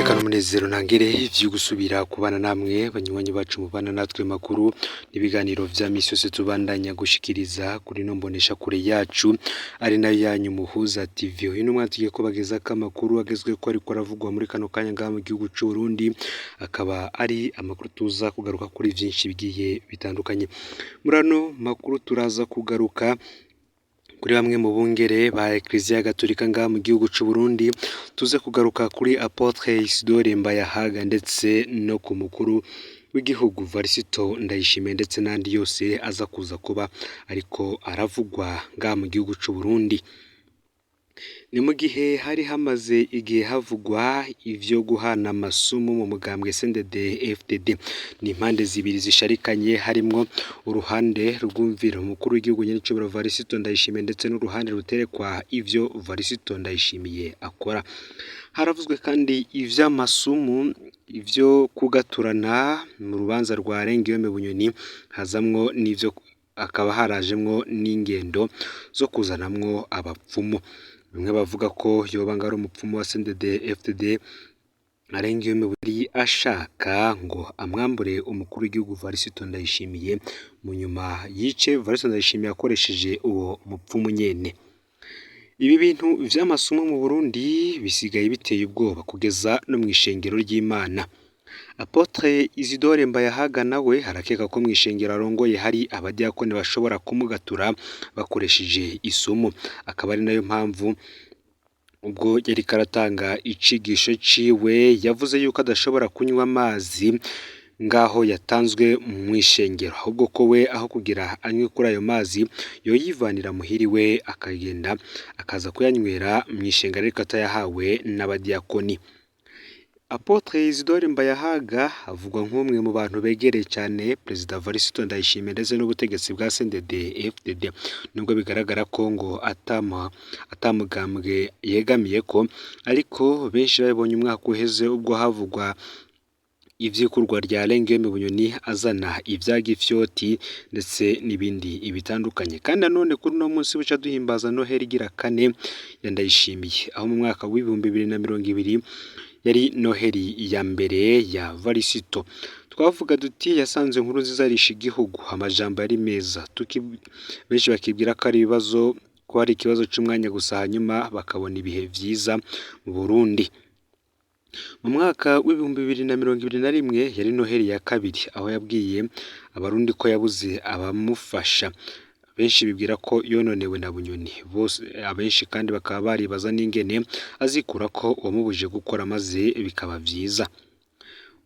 N'iteka n'umunezero ntangere vyo gusubira kubana namwe banywanyi bacu mubana natwe makuru n'ibiganiro vya misi yose tubandanya gushikiriza kuri no mbonesha kure yacu ari nayo yanyu Muhuza TV. Uyu n'umwanya tugiye kubagezako amakuru agezweko ariko aravugwa muri kano kanya ngaha mu gihugu c'u Burundi, akaba ari amakuru tuza kugaruka kuri vyinshi bigiye bitandukanye. Muri ano makuru turaza kugaruka kuri bamwe mu bungere ba Eklezia Gatolika ngaha mu gihugu c'u Burundi, tuze kugaruka kuri Apotre Isidore Mbayahaga ndetse no ku mukuru w'igihugu Varisito Ndayishimiye ndetse n'andi yose aza kuza kuba ariko aravugwa ngaha mu gihugu c'u Burundi. Ni mu gihe hari hamaze igihe havugwa ivyo guhana amasumu mu mugambwe CNDD FDD. Ni impande zibiri zisharikanye harimwo uruhande rwumvira umukuru w'igihugu nyenicubahiro Varisito Ndayishimiye ndetse n'uruhande ruterekwa ivyo Varisito Ndayishimiye akora. Haravuzwe kandi ivy'amasumu, ivyo kugaturana mu rubanza rwa Rengiyome Bunyoni, hazamwo n'ivyo hakaba harajemwo n'ingendo zo kuzanamwo abapfumu. Bamwe bavuga ko yoba ngo ari umupfumu wa CNDD FDD Arengiyome Bunyoni ashaka ngo amwambure umukuru w'igihugu Varisito Ndayishimiye, mu nyuma yice Varisito Ndayishimiye akoresheje uwo mupfumu nyene. Ibi bintu vy'amasumu mu Burundi bisigaye biteye ubwoba kugeza no mw'ishengero ry'Imana. Apotre Isidore Mbayahaga nawe arakeka ko mw'ishengero arongoye hari abadiyakoni bashobora kumugatura bakoresheje isumu, akaba ari nayo mpamvu ubwo yariko aratanga icigisho ciwe yavuze yuko adashobora kunywa amazi ngaho yatanzwe mw'ishengero, ahubwo ko we aho kugira anywe kuri ayo mazi yoyivanira muhira iwe akagenda akaza kuyanywera mw'ishengero ariko atayahawe n'abadiyakoni. Apotre Isidore Mbayahaga avugwa nk'umwe mu bantu begereye cane Perezida Varisito Ndayishimiye ndetse n'ubutegetsi bwa CNDD FDD, nubwo bigaragara ko ngo atamugambwe yegamiyeko, ariko benshi babibonye umwaka uheze ubwo havugwa ivyikurwa rya Rengiyome Bunyoni azana ivya gifyoti ndetse n'ibindi bitandukanye. Kandi nanone kuri uno munsi buca duhimbaza Noheli igira kane ya Ndayishimiye, aho mu mwaka w'2020 yari Noheli ya mbere ya Varisito. Twavuga duti yasanze inkuru nziza arisha igihugu, amajambo yari meza, benshi bakibwira ko ari ibibazo, ko ari ikibazo c'umwanya gusa, hanyuma bakabona ibihe vyiza mu Burundi. Mu mwaka w'2021 yari Noheli ya kabiri, aho yabwiye abarundi ko yabuze abamufasha. Benshi bibwira ko yononewe na Bunyoni, bose abenshi kandi bakaba baribaza n'ingene azikurako uwamubujije gukora maze bikaba vyiza.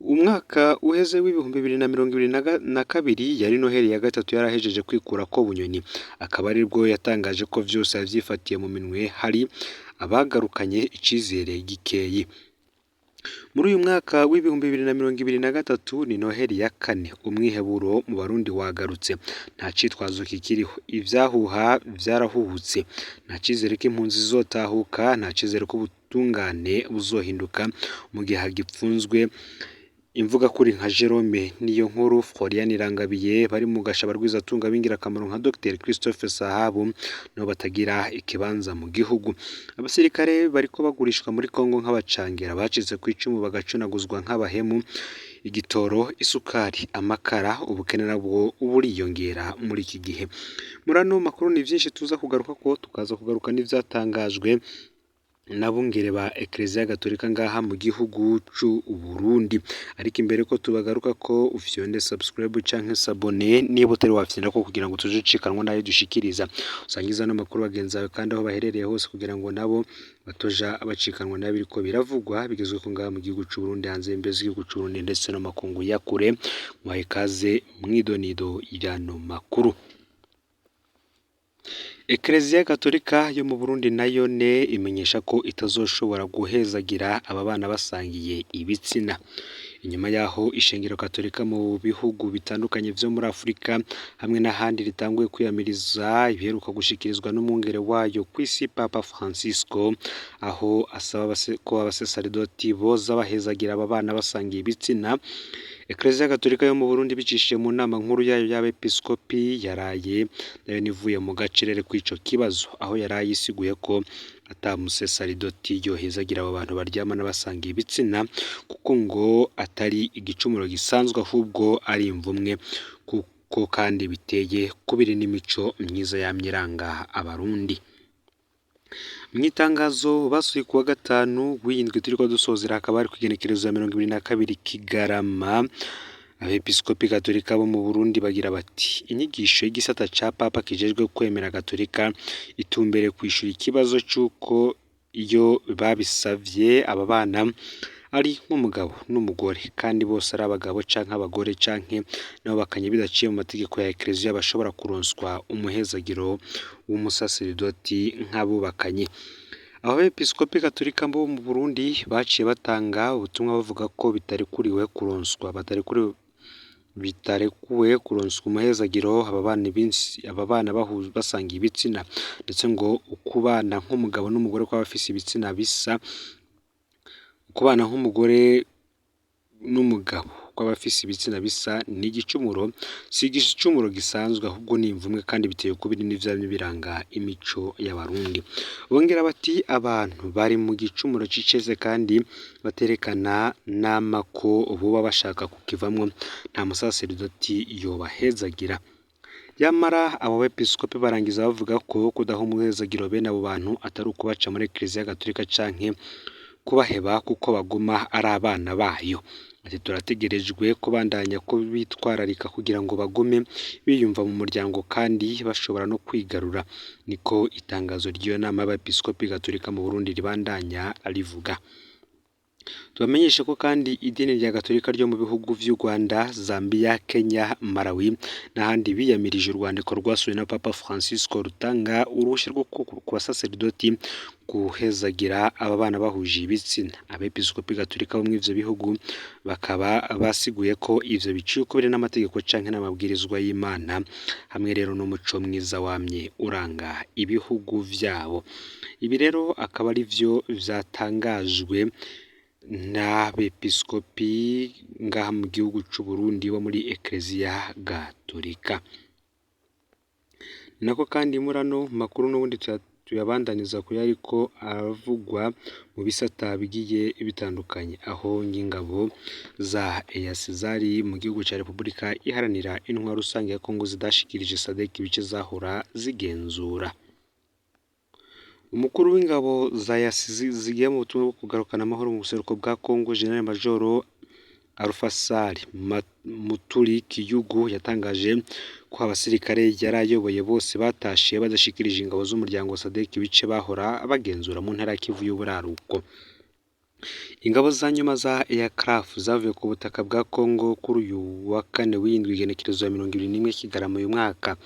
Umwaka uheze w'2022 yari Noheli ya gatatu yarahejeje kwikurako Bunyoni, akaba aribwo yatangaje ko vyose yavyifatiye mu minwe, hari abagarukanye icizere gikeyi. Muri uyu mwaka w'2023 ni Noheli ya kane, umwiheburo mu Barundi wagarutse, nta citwazo kikiriho, ivyahuha vyarahuhutse, nta cizere ko impunzi zizotahuka, nta cizere ko ubutungane buzohinduka mu gihe hagipfunzwe imvugakuri nka Jerome Niyonkuru, Florian Irangabiye bari mu gashabarwizatunga b'ingirakamaro nka Dr Christophe Sahabu nabo batagira ikibanza mu gihugu. Abasirikare bariko bagurishwa muri Kongo nk'abacangera bacitse kw'icumu bagacunaguzwa nk'abahemu, igitoro, isukari, amakara, ubukene nabwo buriyongera muri iki gihe. Muri ano makuru ni vyinshi tuza kugaruka ko, tukaza kugaruka n'ivyatangajwe n'abungere ba Eklezia Gatolika ngaha mu gihugu c'u Burundi. Ariko imbere ko tubagaruka ko ufyonde subscribe canke s'abonner niba utari wafyonda ko kugira ngo tuje ucikanwa n'ayo dushikiriza. Usangiza ano makuru bagenzi bawe kandi aho baherereye hose kugira ngo nabo batoja bacikanwa n'abiriko biravugwa bigezweko ngaha mu gihugu c'u Burundi, hanze y'imbibe z'igihugu c'u Burundi ndetse no makungu ya kure. Muhaye ikaze mw'idonido y'ano makuru. Eklezia Gatolika yo mu Burundi nayo ne imenyesha ko itazoshobora guhezagira aba bana basangiye ibitsina. Inyuma yaho ishengero Gatolika mu bihugu bitandukanye vyo muri Afrika hamwe n'ahandi ritanguye kwiyamiriza ibiheruka gushikirizwa n'umwungere wayo kw'isi Papa Francisco, aho asaba ko abasaseredoti boza bahezagira aba bana basangiye ibitsina. Eklezia Gatolika yo mu Burundi bicishije mu nama nkuru yayo y'abepiskopi yaraye nayo nivuye mu gacerere kw'ico kibazo, aho yaraye isiguye ko ata musesaridoti yohezagira abo bantu baryamana basangiye ibitsina, kuko ngo atari igicumuro gisanzwe ahubwo ari imvumwe, kuko kandi biteye kubiri n'imico myiza yamye iranga Abarundi. Mw'itangazo basuye kuwa gatanu w'indwi turiko dusozera, hakaba hari kw'igenekerezo ya 22 Kigarama, abepiskopi gatolika bo mu Burundi bagira bati: inyigisho y'igisata ca Papa kijejwe kwemera gatolika itumbere kwishura ikibazo c'uko iyo babisavye aba bana ari nk'umugabo n'umugore kandi bose ari abagabo canke abagore canke nabo bakanye bidaciye mu mategeko ya Eklezia bashobora kuronswa umuhezagiro w'umusaseridoti nk'abubakanye. Abo bepiskopi gatolika bo mu Burundi baciye batanga ubutumwa bavuga ko bitarekuriwe kuronswa bitarekuwe kuronswa umuhezagiro aba bana basangiye ibitsina, ndetse ngo ukubana nk'umugabo n'umugore kw'abafise ibitsina bisa, ukubana nk'umugore n'umugabo kw'abafise ibitsina bisa ni igicumuro, si igicumuro gisanzwe ahubwo ni imvumwe kandi biteye ukubiri n'ivyamye biranga imico y'Abarundi. Bongera bati abantu bari mu gicumuro c'icese kandi baterekana n'amako boba bashaka kukivamwo, nta musaseridoti yobahezagira. Yamara abo bepiskopi barangiza bavuga ko kudaha umuhezagiro bene abo bantu atari ukubaca muri Eklezia Gatolika canke kubaheba, kuko baguma ari abana bayo. Ati turategerejwe kubandanya kubitwararika kugira ngo bagume biyumva mu muryango kandi bashobora no kwigarura, niko itangazo ry'iyo nama y'abepiskopi gatolika mu Burundi ribandanya rivuga. Tubamenyeshe ko kandi idini rya gatolika ryo mu bihugu vy'u Rwanda, Zambia, Kenya, Malawi n'ahandi biyamirije urwandiko rwasuwe na Papa Francisco rutanga uruhushya rwo ku basaseridoti guhezagira aba bana bahuje ibitsina. Abepiskopi gatolika bo muri ivyo bihugu bakaba basiguye ko ivyo biciye ukubiri n'amategeko canke n'amabwirizwa y'Imana, hamwe rero n'umuco mwiza wamye uranga ibihugu vyabo. Ibi rero akaba ari vyo vyatangajwe n'abepiskopi ngaha mu gihugu c'u Burundi bo muri Eklezia Gatolika. Ni nako kandi muri ano makuru n'ubundi tuyabandaniza kuyariko aravugwa mu bisata bigiye bitandukanye, aho nk'ingabo za EAC zari mu gihugu ca Repubulika Iharanira Intwaro Rusange ya Kongo zidashikirije SADC ibice zahora zigenzura. Umukuru w'ingabo za EAC zigiye mu butumwa bwo kugarukana amahoro mu buseruko bwa Kongo, General Major Alfasari Muturi Kiyugu, yatangaje ko abasirikare yari ayoboye bose batashe badashikirije ingabo z'umuryango SADC ibice bahora bagenzura mu ntara ya Kivu y'Uburaruko. Ingabo za nyuma za Aircraft zavuye ku butaka bwa Kongo kuri uyu wa kane w'indwi igenekerezo ya 21 Kigarama uyu mwaka.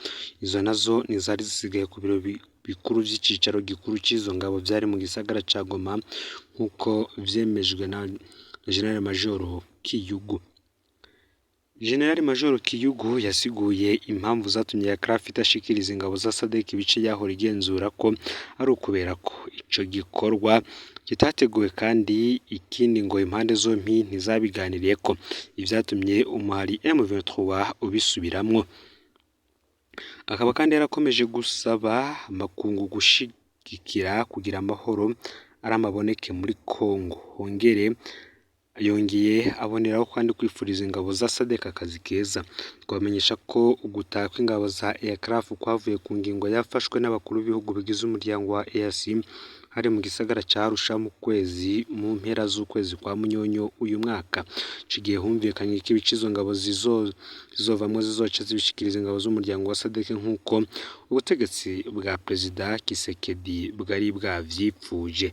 Izo nazo nizari zisigaye ku biro bikuru vy'icicaro gikuru c'izo ngabo vyari mu gisagara ca Goma, nk'uko vyemejwe na General Major Kiyugu. General Major Kiyugu yasiguye impamvu zatumye Aircraft idashikiriza ingabo za SADC ibice yahora igenzura ko ari ukubera ko ico gikorwa kitateguwe, kandi ikindi ngo impande zompi ntizabiganiriyeko, ivyatumye umuhari M23 ubisubiramwo. Akaba kandi yarakomeje gusaba amakungu gushigikira kugira amahoro aramaboneke muri Kongo. Hongere yongeye aboneraho kandi kwifuriza ingabo za SADC akazi keza. Twabamenyesha ko ugutaha kw'ingabo za Aircraft kwavuye ku ngingo yafashwe n'abakuru b'ibihugu bigize umuryango wa EAC hari mu gisagara ca Arusha mu kwezi mu mpera z'ukwezi kwa Munyonyo uyu mwaka. Ico gihe humvikanye ko ibice izo ngabo zizovamwo zizoca zibishikiriza ingabo z'umuryango wa SADC, nk'uko ubutegetsi bwa Perezida Kisekedi bwari bwavyipfuje.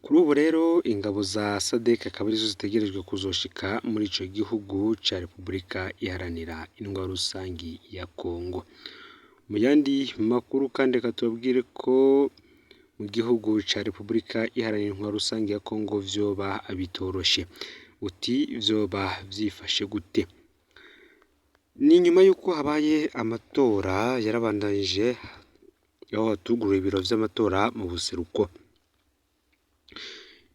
Kuri ubu rero ingabo za SADC akaba arizo zitegerejwe kuzoshika muri ico gihugu ca Repubulika Iharanira Intwaro Rusangi ya Kongo. Mu yandi makuru kandi reka tubabwire ko mu gihugu ca Repubulika Iharanira Intwaro Rusangi ya Kongo vyoba bitoroshe. Uti vyoba vyifashe gute? Ni nyuma y'uko habaye amatora yarabandanije, aho hatuguruwe ibiro vy'amatora mu buseruko.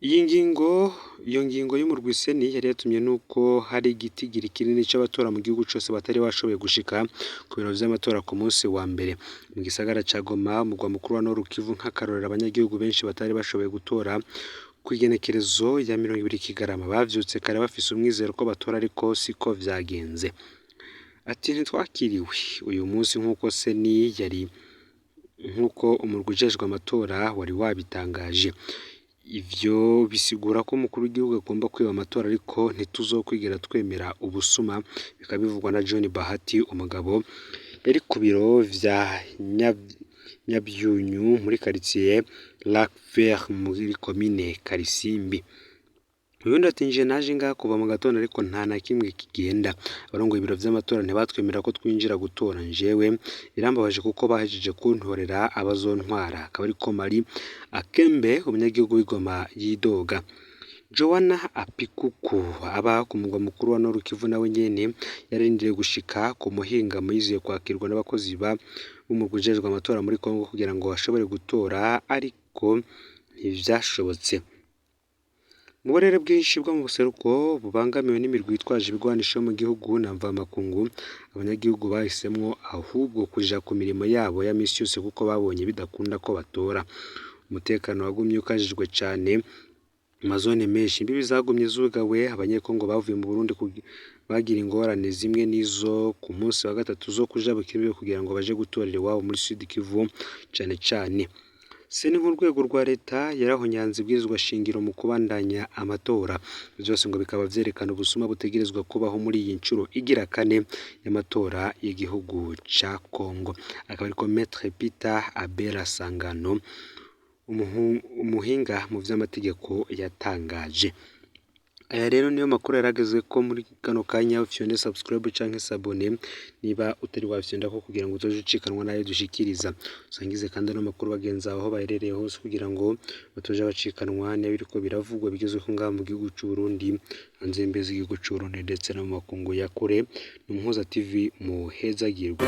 Iyi ngingo, iyo ngingo y'umurwi CENI yari yatumye nuko hari igitigiri kinini c'abatora mu gihugu cose batari bashoboye gushika ku biro vy'amatora ku munsi wa mbere. Mu gisagara ca Goma, umugwa mukuru wa Nord Kivu, nk'akarorero, abanyagihugu benshi batari bashoboye gutora kw'igenekerezo ya 20 Kigarama bavyutse kare bafise umwizero ko batora, ariko siko vyagenze. Ati: "Ntitwakiriwe uyu munsi nk'uko CENI yari, nk'uko umurwi ujejwe amatora wari wabitangaje. Ivyo bisigura ko umukuru w'igihugu agomba kwiba amatora, ariko ntituzokwigera twemera ubusuma", bikaba bivugwa na John Bahati, umugabo yari ku biro vya Nyabyunyu muri quartier Lac Vert muri komine Karisimbi. Uyundi ati: "Nje naje ngaha kuva mu gatondo, ariko nta na kimwe kigenda. Abarongoye ibiro vy'amatora ntibatwemera ko twinjira gutora. Njewe birambabaje kuko bahejeje kuntorera abazontwara." Akaba ariko Mari Akembe, umunyagihugu w'i Goma, yidoga. Joanna Apikuku aba ku mugwa mukuru wa Nord Kivu nawe nyene yararindiriye gushika ku muhingamo, yizeye kwakirwa n'abakozi ba b'umurwi ujejwe amatora muri Kongo kugira ngo ashobore gutora, ariko ntivyashobotse. Mu burere bwinshi bwo mu buseruko bubangamiwe n'imirwi yitwaje ibigwanisho yo mu gihugu na mvamakungu, abanyagihugu bahisemwo ahubwo kuja ku mirimo yabo ya misi yose kuko babonye bidakunda ko batora. Umutekano wagumye ukajijwe cane mu mazone menshi, imbibi zagumye zugawe, abanyekongo bavuye mu Burundi bagira ingorane zimwe n'izo ku munsi wa gatatu zo kujabuka imbibe kugira ngo baje gutorera iwabo muri Sud Kivu cane cane. CENI nk'urwego rwa leta yarahonyanze ibwirizwa shingiro mu kubandanya amatora. Vyose ngo bikaba vyerekana ubusuma butegerezwa kubaho muri iyi ncuro igira kane y'amatora y'igihugu ca Congo. Akaba ariko Maître Peter Abela Sangano, umuhinga mu vy'amategeko, yatangaje. Aya rero niyo makuru yarageze ko muri kano kanya. Ufyonde subscribe canke s'abonner niba utari wafyondako kugira ngo uzoje ucikanwa n'ayo dushikiriza. Usangize kandi ano makuru bagenzi aho baherereye hose kugira ngo batoje bacikanwa n'ibiriko biravugwa bigezweho ngaha mu gihugu c'u Burundi, hanze y'imbibe z'igihugu c'u Burundi ndetse no mu makungu ya kure. Ni Umuhuza TV, muhezagirwe.